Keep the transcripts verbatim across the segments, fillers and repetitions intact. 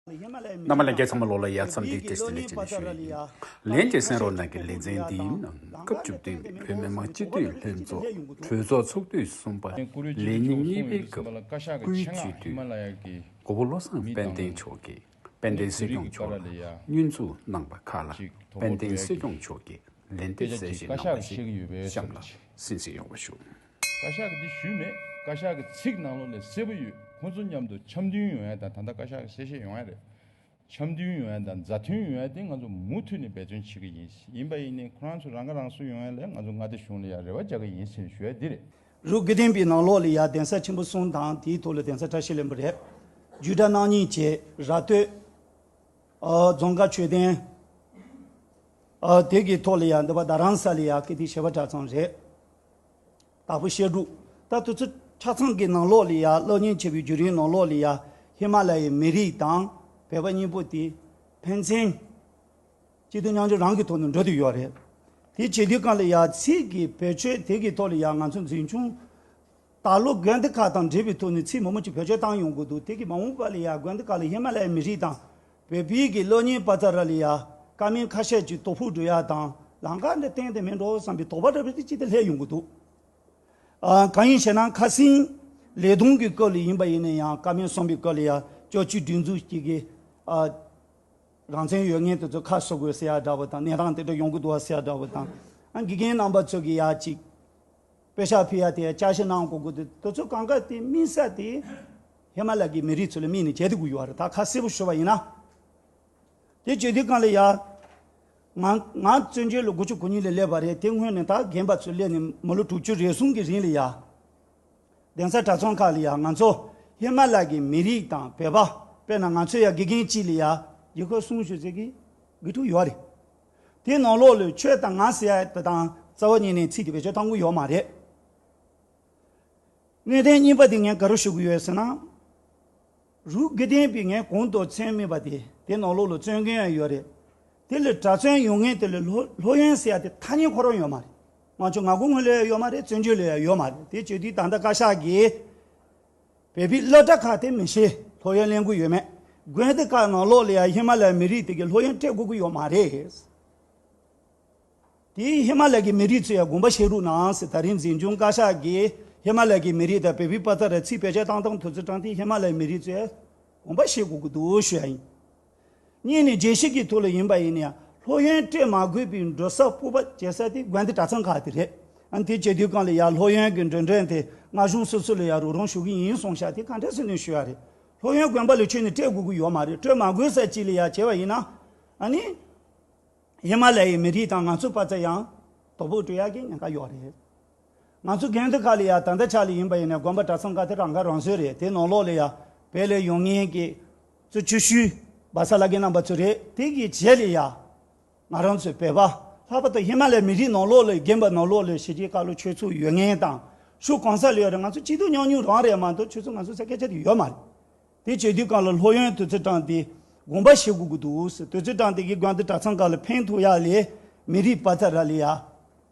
རྣམ་པ་ལྷན་རྒྱས་ཚང་མ་ལོག་ལ་ཡ་འཚམས་འདྲི་བཀྲ་ཤིས་བདེ་ལེགས་ཅེས་ཞུ་ཡི། ལན་གྱི་གསན་རོགས་གནང་གི་ལེ་ཚན་འདིའི་ནང་སྐབས་བཅུ་བདུན་པའི་བོད་མི་མང་སྤྱི་འཐུས་ལྷན་ཚོགས་གྲོས་ཚོགས་ཚོགས་དུས་གསུམ་པ་ལས་ཉིན་གཉིས་པའི་སྐབས་བསྐུལ་བྱེད་དུས། གོ་བོ་བློ་བཟང་དཔལ་ལྡན་མཆོག་གིས་དཔལ་ལྡན་སྲིད་སྐྱོང་མཆོག་ལ་བསྙོན་འཛུགས་གནང་བ་ཁག་ལ་དཔལ་ལྡན་སྲིད་སྐྱོང་མཆོག་གིས་ལན་འདེབས་གསལ་བཤད་གནང་བ་ཞིག་གཤམ་ལ་གསན་གཟིགས་ཡོང་བ་ཞུ། བཀའ་ཤག་གིས་འདི་ཞུས་མེད། བཀའ་ཤག་གི་ཚིག་ནང་ལོགས་ལས་གསལ་པོ་ཡོད། ཁོང་ཚོ་མཉམ་དུ་འཆམ་མཐུན་ཡོང་ཡ་དང་། ད་ལྟ་བཀའ་ཤག་གི་གསལ་བཤད་ཡོང་ཡ་རེད། འཆམ་མཐུན་ཡོང་ཡ་དང་མཛའ་མཐུན་ཡོང་ཡ་དེ་ང་ཚོ་མུ་མཐུད་ནས་འབད་བརྩོན་བྱེད་ཀྱི་ཡིན། ཡིན་པ་ཡིན་ནའི་ཁོ་རང་ཚོ་རང་ཁ་རང་གསོ་ཡོང་ཡ་ལ་ང་ཚོ་མངའ་སྡེ་གཞུང་ལ་ཡ་རེ་བ་རྒྱག་གི་ཡིན་ཟེར་ཞུ་ཡ་འདི་རེད། རུ་དགེ་ལྡན་པའི་ནང་ལོགས་ལ་ཡ་གདན་ས་ཆེན་པོ་གསུམ་དང་དེའི་ཐོག་ལ་གདན་ས་བཀྲ་ཤིས་ལྷུན་པོ་རེད། རྒྱུད་གྲྭ་རྣམ་གཉིས་བཅས་ར་སྟོད། ཨ་རྫོང་དཀར་མཆོད་རྟེན། ཨ་དེ་གི་ཐོག་ལ་ཡ་འདི་པ་རྡ་རམ་ས་ལ་ཡ་ཀིརྟི་བྱེས་པ་གྲྭ་ཚང་རེད། དྭགས་པོ་བཤད་སྒྲུབ། ད་དུས་ཚོད་ཆ་ཚང་གི་ནང་ལོགས་ལ་ཡ་སློབ་གཉེར་བྱེད་པའི་བརྒྱུད་རིམ་ནང་ལོགས་ལ་ཡ་ཧི་མ་ལ་ཡའི་མི་རིགས་དང་བོད་པ་གཉིས་པོ་དེ་ཕན་ཚུན་སྐྱིད་སྡུག་མཉམ་སྤྱོད་རང་གི་ཐོག་ནས་འགྲོ་དུ་ཡོད་རེད། དེ་བྱེད་དུས་གང་ལ་ཡ་ཚིག་གི་བེད་སྤྱོད་དེ་གི་ཐོག་ལ་ཡ་ང་ཚོ་འཛིན་སྐྱོང་ད་ལོ་དགོན་སྡེ་ཁག་དང་འབྲེལ་བའི་ཐོག་ནས་ཚིག་མང་པོ་ཅིག་བེད་སྤྱོད་བཏང་ཡོང་གི་འདུག་དེ་གི་མ་འོངས་པ་ལ་ཡ་དགོན་སྡེ་ཁག་ལ་ཧི་མ་ལ་ཡའི་མི་རིགས་དང་བོད་པའི་གི་སློབ་གཉེར་པ་ཚ་ར་ལ་ཡ་བཀའ་མོལ་ཁ་ཤས་ཅིག་དོ་ཕོག་འགྲོ་ཡ་དང་ལམ་ཁ་འདི་གཏན་དེ་མིན་འགྲོ་བསམ་པའི་དོགས་པ་འདྲ་པོ་དེ་ཅིག་དེ་སླེབས་ཡོང་གི་འདུག་ཨ་གང་ཡིན་ཞེ་ན་ཁ་སང་ལས་དོན་གྱི་སྐོར་ལ་ཡིན་པ་ཡིན་ན་ཡང་བཀའ་མོལ་གསུངས་པའི་སྐོར་ལ་ཡ་ཅོ་ཅི་སྒྲིག་འཛུགས་ཅིག་གི་ཨ་རང་བཙན་ཡོད་མཁན་དེ་ཚོ་ཁ་གསོ་དགོས་ཟེར་ཡ་འདྲ་བོ་དང་གནས་སྟངས་དེ་འདྲ་ཡོང་གི་འདུག་བ་ཟེར་ཡ་འདྲ་བོ་དང་། ཨ་དགེ་རྒན་རྣམ་པ་ཚོ་གི་ཡ་ཅིག་དཔེ་ཆ་ཕུལ་ཡ་དེ་བསྐྱར་ཞིབ་གནང་དགོས་དགོས་དེ་དེ་ཚོ་གང་ག་དེ་དམིགས་ས་དེ་ཧི་མ་ལ་གི་མི་རིགས་ཚོ་ལ་དམིགས་ནས་བྱེད་དེ་དགོས་ཡོད་རེད། ད་ཁ་གསལ་པོ་ཞུ་བ་ཡིན་ན། དེ་བྱེད་དུས་གང་ལ་ཡ། ང་ང་བཙན་བྱོལ་ལ་དགུ་བཅུ་གོ་གཉིས་ལ་སླེབས་པ་རེད། དེ་སྔོན་ནས་ད་རྒན་པ་ཚོ་སླེབས་ནས་མི་ལོ་དྲུག་ཅུ་རེ་ཟུང་གི་རིང་ལ་ཡ། གདན་ས་གྲྭ་ཚང་ཁག་ལ་ཡ་ང་ཚོ་ཧི་མ་ལ་གི་མི་རིགས་དང་བོད་པ་དཔེར་ན་ང་ཚོ་ཡ་དགེ་རྒན་གཅིག་ལ་ཡ་ཡི་གེ་གསུང་ཞུ་ཟེར་གི་དགེ་ཕྲུག་ཡོད་རེད། དེ་ནང་ལོགས་ལ་ཁྱོད་དང་ང་ཟེར་ཡ་དེ་དང་རྩ་བ་ཉིད་ནས་ཚིག་དེ་བེད་སྤྱོད་གཏང་གི་ཡོད་མ་རེད། གནད་དོན་གཉིས་པ་དེ་ངས་ག་རེ་ཞུ་གི་ཡོད་ཟེར་ན། རུ་དགེ་ལྡན་པའི་ངས་གོང་དུ་མཚན་སྨོས་པ་དེ་དེ་ནང་ལོགས་ལ་བཙོན་མཁན་ཡང་ཡོད་རེད། དེ་ལ་གྲྭ་བཙོན་ཡོང་མཁན་དེ་ལ་སློབ་སློབ་ཡོན་ཟེར་ཡ་དེ་ཐ་སྙད་ཁོ་རང་ཡོད་མ་རེད། ང་ཚོ་ང་ཁོ་ངོས་ལ་ཡང་ཡོད་མ་རེད། བཙན་བྱོལ་ལ་ཡང་ཡོད་མ་རེད། དེ་བྱེད་དུས་ད་ལྟ་བཀའ་ཤག་གིས་བོད་པའི་སློབ་གྲྭ་ཁག་དེ་མི་ཤེས་སློབ་ཡོན་ལེན་དགོས་ཡོད་མེད། དགོན་སྡེ་ཁག་ནང་ལོགས་ལ་ཡང་ཧི་མ་ལ་ཡའི་མི་རིགས་དེ་གི་སློབ་ཡོན་སྤྲད་དགོས་ཀྱི་ཡོད་མ་རེད། དེའི་ཧི་མ་ལ་ཡའི་མི་རིགས་ཚོས་ཡང་དགོངས་པ་བཞེས་རོགས་གནང་ཟེར། ད་རིང་འཛིན་སྐྱོང་བཀའ་ཤག་གིས་ཧི་མ་ལ་ཡའི་མི་རིགས་དང་བོད་པའི་པ་ཚ་ར་ཚིག་བེད་སྤྱོད་བཏང་སྟངས་དུས་ཚོད་དྲངས་ཏེ་ཧི་མ་ལ་ཡའི་མི་རིགས་ཚོས་དགོངས་པ་བཞེས་དགོས་ཀྱི་འདུག་ཞུ་ཡ་ཡིན། གཉིས་ནས་རྒྱལ་སྤྱི་གི་ཐོག་ལ་ཡིན་པ་ཡིན་ན་ཡང་སློབ་ཡོན་སྤྲད་མ་དགོས་པའི་འགྲོ་ས་སྤོབས་པ་བྱེད་ས་དེ་དགོན་སྡེ་གྲྭ་ཚང་ཁག་དེ་རེད། ཨ་ནི་དེ་བྱེད་དུས་གང་ལ་ཡང་སློབ་ཡོན་གྱི་འགྲོ་གྲོན་དེ་མངའ་གཞུང་སོ་སོ་ལ་ཡང་རོགས་རམ་ཞུ་གི་ཡིན་གསུངས་ཤག་དེ་ག་འདྲ་ཟེར་ནས་ཞུ་ཡ་རེད། སློབ་ཡོན་དགོན་པ་ལ་ཁྱོན་ནས་སྤྲད་དགོས་ཀྱི་ཡོད་མ་རེད། སྤྲོད་མ་དགོས་ས་ཅིག་ལ་ཡང་བྱས་པ་ཡིན་ན། ཨ་ནི། ཧི་མ་ལ་ཡའི་མི་རིགས་དང་ང་ཚོ་པ་ཚ་ཡང་དོ་ཕོག་འགྲོ་ཡག་གི་ཉེན་ཁ་ཡོད་རེད། ང་ཚོ་དགོན་སྡེ་ཁག་ལ་ཡང་ད་ལྟ་ཆ་ལ་ཡིན་པ་ཡིན་ན་དགོན་པ་གྲྭ་ཚང་ཁག་དེ་རང་ཁ་རང་གསོ་རེད། དེ་ནང་ལོགས་ལ་ཡང་བོད་ལ་ཡོང་མཁན་གྱི་གཙོ་ཆེ་ཤོས་བ་ས་ལ་གི་རྣམ་པ་ཚོ་རེད། དེ་གི་རྗེས་ལ་ཡང་ང་རང་ཚོའི་བོད་པ་ལྷག་པར་དུ་ཧི་མ་ལ་ཡའི་མི་རིགས་ནང་ལོགས་ལ་རྒན་པ་ནང་ལོགས་ལ་ཕྱི་རྒྱལ་ཁག་ལ་ཆོས་ཚོགས་ཡོད་མཁན་དང་ཕྱོགས་གང་ས་ལ་ཡོད་རེད། ང་ཚོ་སྐྱིད་སྡུག་མཉམ་མྱོང་རང་རེད་མ་གཏོགས་ཆོས་ཚོགས་ང་ཚོ་ས་སྐད་ཆ་དེ་ཡོད་མ་རེད། དེ་བྱེད་དུས་གང་ལ་སློབ་ཡོན་དུས་ཚོད་དྲངས་ཏེ་དགོངས་པ་བཞེས་དགོས་ཀྱི་འདུག་ཟེར། དུས་ཚོད་དྲངས་ཏེ་གི་དགོན་སྡེ་གྲྭ་ཚང་ཁག་ལ་ཕན་ཐོགས་ཡག་ལས་མི་རིགས་པ་ཚ་ར་ལ་ཡ་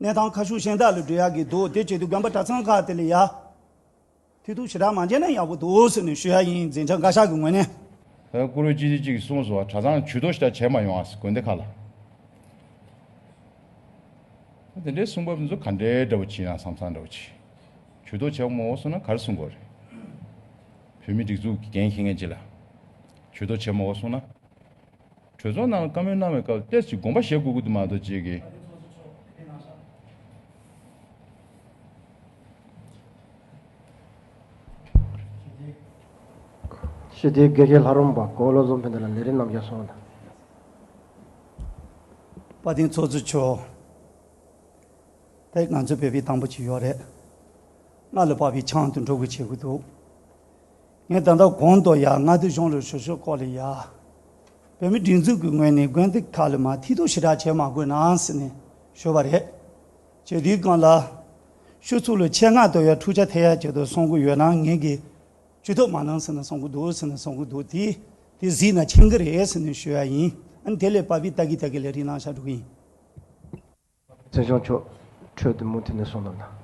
གནས་སྟངས་ཁ་ཕྱོགས་གཞན་དག་ལ་འགྲོ་ཡག་གི་འདུག་དེ་བྱེད་དུས་དགོན་པ་གྲྭ་ཚང་ཁག་དེ་ལ་ཡ་ཐུགས་ཐུགས་ཞེ་དྲག་མ་བྱས་ན་ཡག་པོ་འདུག་ཟེར་ནས་ཞུ་ཡ་ཡིན། འཛིན་གྲྭ་བཀའ་ཤག་གི་ངོས་ནས། ད་བཀུར་འོས་སྤྱི་འཐུས་གཅིག་གིས་གསུངས་སོང་བ། གྲྭ་ཚང་ཇུས་གཏོགས་ཞེ་དྲག་བྱས་མ་ཡོང་ཨ་དགོན་སྡེ་ཁག་ལ། དེ་འདྲའི་གསུང་བབ་འདི་ཚོ་ག་འདྲའི་འདྲ་བོ་བྱེད་ན་བསམ་བསམ་འདྲ་བོ་བྱེད། ཇུས་གཏོགས་བྱེད་མ་འོས་སོང་ན་ག་རེ་གསུང་དགོས་རེད། བོད་མི་སྒྲིག་འཛུགས་ཀྱི་འགན་འཁྱེར་མཁན་ཅིག་ལ་ཇུས་གཏོགས་བྱེད་མ་འོས་སོང་ན། གྲོས་ཚོགས་ནང་ལ་བཀའ་མོལ་གནང་བའི་སྐབས་ཏོག་ཙམ་དགོངས་པ་བཞེས་དགོས་ཀྱི་འདུག་མ་གཏོགས་ཅིག་གིས། ཞི་བདེའི་དགེ་རྒན་ལྷ་རམས་པ་གོ་བོ་བློ་བཟང་ཕན་བདེ་ལ་ལས་རིམ་རྣམས་ཀྱང་སོང་དང་། དཔལ་ལྡན་ཚོགས་གཙོ་མཆོག་དེ་ང་ཚོ་བོད་པའི་དང་པོ་ཅིག་ཡོད་རེད། སྔ་ལ་བབས་པའི་ཆང་དུ་འགྲོ་དགོས་བྱེད་དགོས་འདུག་ངས་ད་ལྟ་གོང་དུ་ཡ་མངའ་སྡེ་གཞུང་ལ་ཞུ་ཞུ་སྐོར་ལ་ཡ། བོད་མི་སྒྲིག་འཛུགས་ཀྱི་ངོས་ནས་དགོན་སྡེ་ཁག་ལ་མ་ཐེ་གཏོགས་ཞེ་དྲག་བྱེད་མ་དགོས་ན་ཟེར་ནས་ཞུས་པ་རེད། བྱེད་དུས་སྒང་ལ། ཤོག་ཚུགས་ལ་ཆེད་མངགས་ཏུ་ཡ་འཁྲུག་ཆ་ཐེབས་ཡ་ཆེད་དུ་གསུང་གི་ཡོད་ན་ངེད་ཀྱིས་ཇུས་གཏོགས་མ་གནང་ཟེར་ནས་གསུང་གི་འདུག་ཟེར་ནས་གསུང་གི་འདུག་དེ་དེ་གཟིགས་ན་མཁྱེན་གི་རེད་ཟེར་ནས་ཞུ་ཡ་ཡིན། ཨ་ནི་དེ་ལས་པ་ཕི་ཏ་གི་ཏ་གི་ལས་རིགས་གནང་བཞག་འགྲོ་གི་ཡིན། བཙན་སྐྱོང་མཆོག་འཕྲོས་དུ་མུ་མཐུད་ནས་གསུང་གནང་དང་།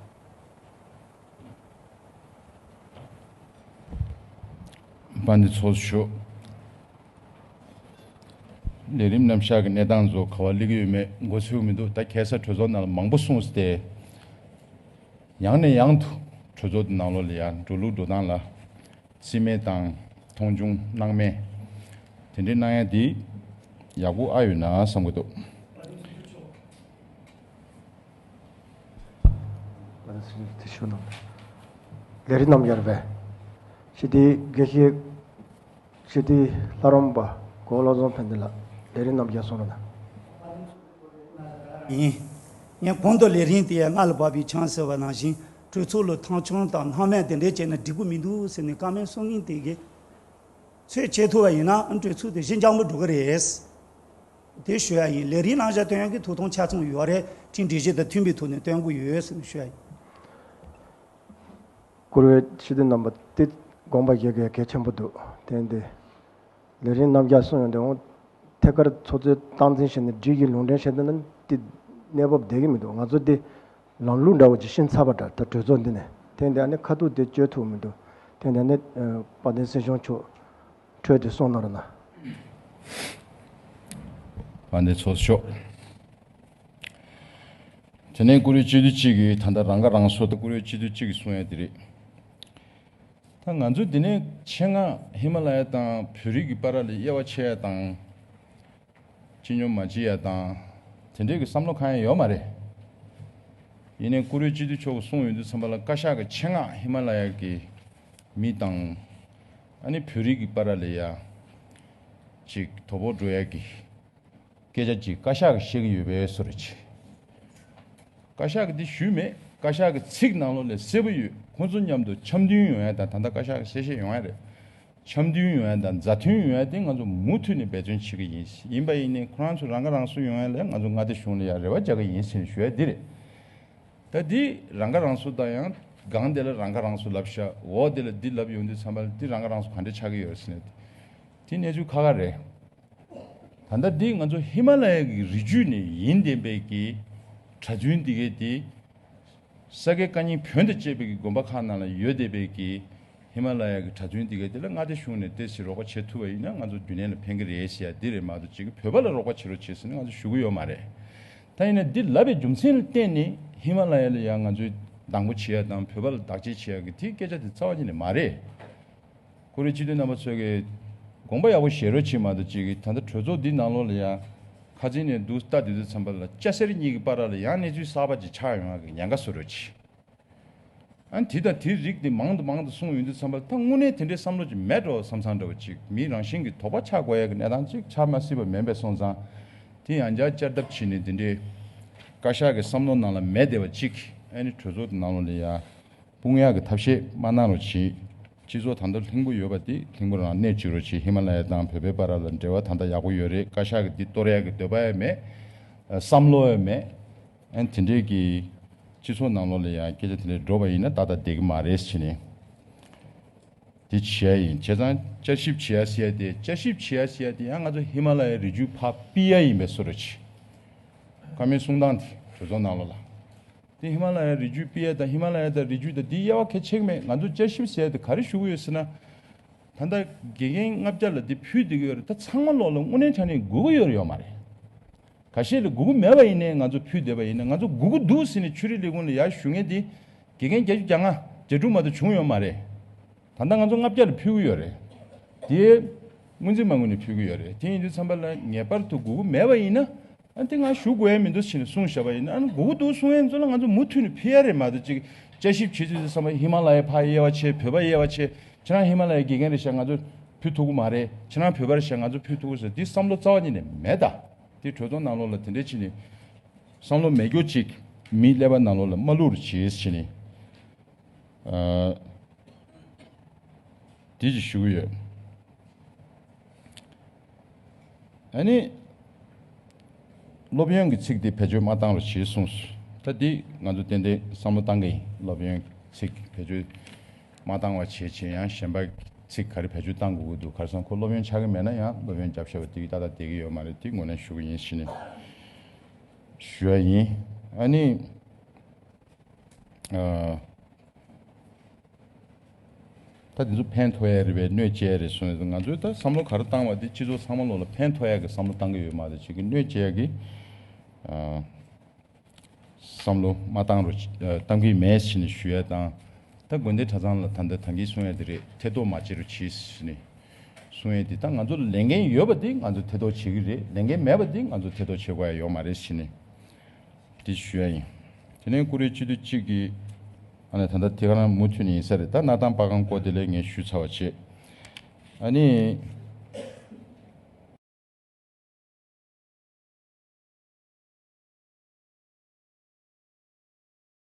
དཔལ་ལྡན་ཚོགས་གཙོ་མཆོག་ལས་རིམ་རྣམ་གཞག་གི་གནས་སྟངས་ཚོ་ག་པར་སླེབས་ཀྱི་ཡོད་མེད་མགོ་ཚོས་མི་འདུག་ད་ཁ་སང་གྲོས་ཚོགས་ནང་ལ་མང་པོ་གསུངས་ཏེ། ཡང་ནས་ཡང་དུ་གྲོས་ཚོགས་འདི་ནང་ལོགས་ལ་ཡང་འགྲོ་ལུགས་འགྲོ་སྟངས་ལ་རྩིས་མེད་དང་མཐོང་ཆུང་སྣང་མེད་དེ་འདྲའི་གནང་ཡ་འདི་ཡག་པོ་ཨ་ཡོད་ན་བསམ་གྱི་འདུག་ལས་རིམ་རྣམ་གཞག་རེད་པས། ཞི་བདེའི་དགེ་བཤེས། ཞི་བདེའི་ལྷ་རམས་པ་གོ་བོ་བློ་བཟང་ཕན་བདེ་ལགས། ལས་རིམ་རྣམ་གཞག་གསུང་རོགས་གནང་། ཡིན། ངས་གོང་དུ་ལས་རིམ་དེ་ཡང་རྔ་ལ་བབས་པའི་ཆང་ཟེར་བ་ནང་བཞིན་གྲོས་ཚོགས་ལ་མཐོང་ཆུང་དང་སྣང་མེད་དེ་འདྲས་བྱས་ན་འགྲིག་གི་མི་འདུག་ཟེར་ནས་བཀའ་མོལ་གསུང་མཁན་དེ་གིས་ཚོད་བྱེད་ཐུབ་པ་ཡིན་ན་གྲོས་ཚོགས་དེ་ཞི་འཇམ་པོ་འགྲོ་གི་རེད། དེ་ཞུ་ཡ་ཡིན། ལས་རིམ་རྣམ་གཞག་སྟོན་ཡག་གི་ཐོབ་ཐང་ཆ་ཚང་ཡོད་རེད། ཁྲིམས་སྒྲིག་གཞི་དང་མཐུན་པའི་ཐོག་ནས་སྟོན་གྱི་ཡོད་ཟེར་ནས་ཞུ་ཡ་ཡིན། བཀུར་འོས་སྤྱི་འཐུས་རྣམ་པ་དེ་དགོངས་པ་བཞེས་དགོས་གལ་ཆེན་པོ་འདུག་དེ་འདི་ལས་རིམ་རྣམ་གཞག་གསུང་ཡོང་དུས་འོང་ཐད་ཀར་ཚོགས་གཙོས་སྟངས་འཛིན་བྱས་ནས་སྒྲིག་གཞི་ལུང་འདྲེན་བྱས་བསྡད་ན་དེ་གནས་བབ་བསྡད་ཀྱི་མི་འདུག་ང་ཚོ་དེ་ལམ་ལུགས་འདྲ་བོ་ཅིག་ཤེས་ཚར་བ་འདྲ། ད་གྲོས་ཚོགས་འདི་ནས་དེ་འདི་ཨ་ནི་ཁ་ཐུག་དེ་བཅོལ་ཐུབ་མི་འདུག་དེ་འདི་ཨ་ནི་དཔལ་ལྡན་སྲིད་སྐྱོང་མཆོག་འཕྲོས་དེ་གསུང་གནང་རོགས་གནང་། དཔལ་ལྡན་ཚོགས་གཙོ་མཆོག་དེ་ནས་བཀུར་འོས་སྤྱི་འཐུས་གཅིག་གིས་ད་ལྟ་རང་ཁ་རང་གསོ་དང་། བཀུར་འོས་སྤྱི་འཐུས་གཅིག་གིས་གསུང་ཡ་དེ་རེད། ད་ང་ཚོ་འདི་ནས་ཆེད་མངགས་ཧི་མ་ལ་ཡ་དང་བོད་རིགས་ཀྱི་བར་ལ་དབྱེ་བ་ཕྱེ་ཡ་དང་། སྤྱི་སྙོམས་མ་བྱེད་ཡ་དང་། དེ་འདྲས་ཀྱི་བསམ་བློ་གང་ཡང་ཡོད་མ་རེད། ཡིན་ནའི་བཀུར་འོས་སྤྱི་འཐུས་མཆོག་གིས་གསུངས་ཡོང་དུས་ཙམ་པ་ལ་བཀའ་ཤག་གི་ཆེད་མངགས་ཧི་མ་ལ་ཡ་གི་མི་དང་། ཨ་ནི་བོད་རིགས་ཀྱི་བར་ལ་ཡ་ཅིག་དོ་ཕོག་འགྲོ་ཡ་གི་སྐད་ཆ་ཅིག་བཀའ་ཤག་གིས་བཤད་ཀྱི་ཡོད་པའི་བཟོ་འདྲ་ཅིག་བཀའ་ཤག་གིས་འདི་ཞུས་མེད། བཀའ་ཤག་གི་ཚིག་ནང་ལོགས་ལ་གསལ་པོ་ཡོད། ཁོང་ཚོ་མཉམ་དུ་འཆམ་མཐུན་ཡོང་ཡ་དང་། ད་ལྟ་བཀའ་ཤག་གིས་གསལ་བཤད་ཡོང་ཡ་རེད། འཆམ་མཐུན་ཡོང་ཡ་དང་མཛའ་མཐུན་ཡོང་ཡ་དེ་ང་ཚོ་མུ་མཐུད་ནས་འབད་བརྩོན་བྱེད་ཀྱི་ཡིན། ཡིན་པ་ཡིན་ནའི་ཁོ་རང་ཚོ་རང་ཁ་རང་གསོ་ཡོང་ཡ་ལ་ང་ཚོ་མངའ་སྡེ་གཞུང་ལ་ཡ་རེ་བ་རྒྱག་གི་ཡིན་ཟེར་ནས་ཞུ་ཡ་འདི་རེད། ད་འདི་རང་ཁ་རང་གསོ་དང་ཡང་སྒང་དེ་ལ་རང་ཁ་རང་གསོ་ལབ་ཤག་འོག་དེ་ལ་འདི་ལབ་ཡོང་དུས་ཙམ་པ་ལ་འདི་རང་ཁ་རང་གསོ་ག་འདྲ་ཆགས་ཀྱི་ཡོད་ཟེར་ནས། དེ་གནས་ཚུལ་ཁག་ཁག་རེད། ད་ལྟ་འདི་ང་ཚོ་ཧི་མ་ལ་ཡ་གི་རི་རྒྱུད་ནས་ཡིན་བསྡད་པའི་གི་གྲྭ་བཙུན་འདི་གས་དེ་ས་དགེ་བཀའ་རྙིང་བོན་དང་བཅས་པའི་གི་དགོན་པ་ཁག་ནང་ལ་ཡོད་བསྡད་པའི་གི་ཧི་མ་ལ་ཡ་གི་གྲྭ་བཙུན་འདི་གས་དེ་ལ་མངའ་སྡེ་གཞུང་ནས་ཏོག་ཙམ་རོགས་པ་བྱེད་ཐུབ་པ་ཡིན་ན་ང་ཚོ་རྒྱུན་ལྡན་ལ་ཕན་གི་རེད་ཟེར་ཡ་འདི་རེད་མ་གཏོགས་ཅིག་བོད་པ་ལ་རོགས་པ་བྱེད་རོགས་བྱེད་ཟེར་ནས་ང་ཚོ་ཞུ་གི་ཡོད་མ་རེད། ད་ཡིན་ན་འདི་ལབ་པའི་རྒྱུ་མཚན་ལ་བརྟེན་ནས་ཧི་མ་ལ་ཡ་ལ་ཡ་ང་ཚོས་སྡང་པོ་བྱེད་ཡ་དང་བོད་པ་ལ་བདག་གཅེས་བྱེད་ཡ་གི་དེའི་སྐད་ཆ་དེ་རྩ་བ་ཉིད་ནས་མ་རེད། བཀུར་འོས་སྤྱི་འཐུས་རྣམ་པ་ཚོས་ཀྱི་དགོངས་པ་ཡག་པོ་བཞེས་རོགས་བྱེད་མ་གཏོགས་ཅིག་གི་ད་ལྟ་གྲོས་ཚོགས་འདི་ནང་ལོགས་ལ་ཡང་ཁ་རྩང་ནས་འདུག་ལྟ་དུས་དུས་ཙམ་པ་ལ་སྐྱ་སེར་གཉིས་ཀྱི་བར་ལ་ཡང་གནས་ཚུལ་གསར་པ་ཅིག་ཆགས་ཡོང་ཡ་གི་ཉེན་ཁ་བཟོ་རོགས་བྱེད། ཨ་ནི་དེ་དང་དེའི་རིགས་དེ་མང་དུ་མང་དུ་གསུངས་ཡོང་དུས་ཙམ་པ་ལ་ད་དངོས་གནས་དེ་འདྲའི་བསམ་བློ་ཅིག་མེད་འགྲོ་བསམ་བསམ་འདྲ་བོ་ཅིག་མི་རང་བཞིན་གྱི་དོགས་པ་ཆགས་དགོས་ཡ་གི་གནས་སྟངས་ཅིག་ཆགས་མ་སྲིད་པ་མིན་པས་སོང་ཙང་། དེ་ཡང་བསྐྱར་བསྐྱར་ལྡབ་བྱས་ནས་དེ་འདྲའི་བཀའ་ཤག་གི་བསམ་བློ་ནང་ལ་མེད་བསྡད་པ་ཅིག་ཨ་ནི་གྲོས་ཚོགས་དེ་ནང་ལོགས་ལ་ཡ། སྤུངས་ཡག་གི་ཐབས་ཤེས་མ་གནང་རོགས་གྱིས། སྤྱི་ཚོགས་ད་ལྟ་ལྷིང་པོ་ཡོད་པ་དེ་ལྷིང་པོ་རང་གནས་བཅུག་རོགས་གྱིས། ཧི་མ་ལ་ཡ་དང་བོད་པའི་བར་ལ་འབྲེལ་བ་ད་ལྟ་ཡག་པོ་ཡོད་རེད། བཀའ་ཤག་གིས་འདི་གཏོར་ཡག་གི་འདོད་པ་ཡང་མེད། བསམ་བློ་ཡང་མེད། ཨན་དེ་འདྲས་ཀྱི་སྤྱི་ཚོགས་ནང་ལོགས་ལ་ཡང་སྐད་ཆ་དེ་འདྲས་འགྲོ་བ་ཡིན་ན་ཏག་ཏག་བསྡད་ཀྱི་མ་རེད་ཟེར་ནས། དེ་བྱེད་ཡ་ཡིན། བྱས་ཙང་བསྐྱར་ཞིབ་བྱེད་ཡ་ཟེར་ཡ་དེ་བསྐྱར་ཞིབ་བྱེད་ཡ་ཟེར་ཡ་དེ་ཡང་ང་ཚོ་ཧི་མ་ལ་ཡའི་རི་རྒྱུད་ཕར་ཕུད་ཡ་ཡིན་པའི་བཟོ་འདྲ་ཅིག་བཀའ་མོལ་གསུང་སྟངས་དེ་གྲོས་ཚོགས་ནང་ལོགས་ལ། དེ་ཧི་མ་ལ་ཡའི་རི་རྒྱུད་ཕུད་ཡ་དང་ཧི་མ་ལ་ཡ་དང་རི་རྒྱུད་དང་དེའི་དབྱེ་བ་གལ་ཆེ་གི་མེད། ང་ཚོ་བསྐྱར་ཞིབ་ཟེར་ཡ་དེ་ག་རེ་ཞུ་གི་ཡོད་ཟེར་ན། ད་ལྟ་དགེ་རྒན་ལྔ་བརྒྱ་ལ་དེ་ཕུད་བསྡད་ཀྱི་ཡོད་རེད། ད་ཚང་མ་ལོག་ལ་དངོས་གནས་དྲང་གནས་དགོས་ཀྱི་ཡོད་རེད་ཡོད་མ་རེད། ཁ་ཤས་ལ་དགོས་ཀྱི་མེད་པ་ཡིན་ནའི་ང་ཚོ་ཕུད་བསྡད་པ་ཡིན་ན་ང་ཚོ་དགོས་ཀྱི་འདུག་ཟེར་ནས་ཆོས་རིག་ལས་ཁུངས་ལ་ཡར་ཞུ་མཁན་དེ་དགེ་རྒན་བརྒྱད་ཅུ་གྱ་ལྔ་གྱ་དྲུག་མ་གཏོགས་བྱུང་ཡོད་མ་རེད། ད་ལྟ་ང་ཚོ་ལྔ་བརྒྱ་ལ་ཕུལ་གྱི་ཡོད་རེད། དེ་སྔོན་རྩིས་མ་དགོས་ནས་ཕུལ་གྱི་ཡོད་རེད། དེ་ཡིན་དུས་ཙམ་པ་ལ་ངེས་པར་དུ་དགོས་ཀྱི་མེད་པ་ཡིན་ན། ཨ་དེ་ང་ཞུ་དགོས་ཡ་མི་འདུག་ཟེར་ནས་གསུངས་བཞག་པ་ཡིན་ན། ཨ་ནི་དགོས་ཀྱི་འདུག་གསུང་ཡ་ཚོ་ལ་ང་ཚོ་མུ་མཐུད་ནས་ཕུལ་ཡ་རེད་མ་གཏོགས་ཅིག་བསྐྱར་ཞིབ་བྱེད་དུས་ཙམ་པ་ཧི་མ་ལ་ཡའི་ཕར་དབྱེ་བ་ཕྱེ། བོད་པ་དབྱེ་བ་ཕྱེ། ཁྱེད་རང་ཧི་མ་ལ་ཡའི་དགེ་རྒན་རེད་ཤག་ང་ཚོ་ཕུལ་ཐུབ་ཀྱི་མ་རེད། ཁྱེད་རང་བོད་པ་རེད་ཤག་ང་ཚོ་ཕུལ་ཐུབ་ཀྱི་ཟེར་དེ་བསམ་བློ་རྩ་བ་ཉིད་ནས་མེད་ད། དེ་གྲོས་ཚོགས་ནང་ལོགས་ལ་དེ་འདྲས་བྱས་ནས་བསམ་བློ་མེད་རྒྱུ་ཅིག་མིའི་ཀླད་པ་ནང་ལོགས་ལ་མ་བླུག་རོགས་བྱེད་ཟེར་ནས། ཨ། དེ་ཅིག་ཞུ་གི་ཡོད། ཨ་ནི། སློབ་ཡོན་གྱི་ཚིག་དེ་བེད་སྤྱོད་མ་བཏང་རོགས་བྱེད་གསུངས་སོང་། ད་དེ་ང་ཚོ་ཏན་ཏན་བསམ་བློ་བཏང་གི་ཡིན། སློབ་ཡོན་གྱི་ཚིག་བེད་སྤྱོད་མ་བཏང་བ་བྱེད་ཅེས། ཡང་གཞན་པ་ཚིག་ག་རེ་བེད་སྤྱོད་བཏང་དགོས་ཀྱི་འདུག་ག་རེ་ཟེར་ན་ཁོ་སློབ་ཡོན་ཆགས་ཀྱི་མེད་ན་ཡང་སློབ་ཡོན་རྒྱབ་བཞག་པ་དེ་གི་ཏག་ཏག་བསྡད་ཀྱི་ཡོད་མ་རེད། དེ་ངོས་ལེན་ཞུ་གི་ཡིན་ཟེར་ནས་ཞུ་ཡ་ཡིན། ཨ་ནི། ཨ། ད་དེ་ཚོ་ཕན་ཐོགས་ཡ་རེད་པས། གནོད་བྱེད་ཡ་རེད་གསུངས་ཡ། ང་ཚོས་ད་བསམ་བློ་ག་རེ་བཏང་བ་དེ་སྤྱི་ཚོགས་ཚང་མ་ལོག་ལ་ཕན་ཐོགས་ཡ་གི་བསམ་བློ་བཏང་གི་ཡོད་མ་རེད། ཅིག་གི་གནོད་བྱེད་ཡ་གི་ཨ། བསམ་བློ་མ་བཏང་རོགས། ཨ། བཏང་གི་མེད་ཟེར་ནས་ཞུ་ཡ་དང་། ད་དགོན་སྡེ་གྲྭ་ཚང་ལ་ད་ལྟ་ད་གིན་གསུང་ཡ་དེ་རེད། ཐེ་གཏོགས་མ་བྱེད་རོགས་གྱིས་ཟེར་ནས་གསུང་ཡ་དེ། ད་ང་ཚོ་ལ་ལས་འགན་ཡོད་པ་དེ་ང་ཚོ་ཐེ་གཏོགས་བྱེད་ཀྱི་རེད། ལས་འགན་མེད་པ་དེ་ང་ཚོ་ཐེ་གཏོགས་བྱེད་དགོས་ཡ་ཡོད་མ་རེད་ཟེར་ནས་དེ་ཞུ་ཡ་ཡིན། དེ་ནས་ཀུ་རེ་སྤྱི་འཐུས་གཅིག་གིས་ཨ་ནི་ད་ལྟ་དེ་ག་རང་མུ་མཐུད་ནས་ཡིན་ས་རེད། ད་སྣར་ཐང་པ་སྒང་སྐོར་དེ་ལས་ངས་ཞུས་ཚར་བ་བྱས། ཨ་ནི།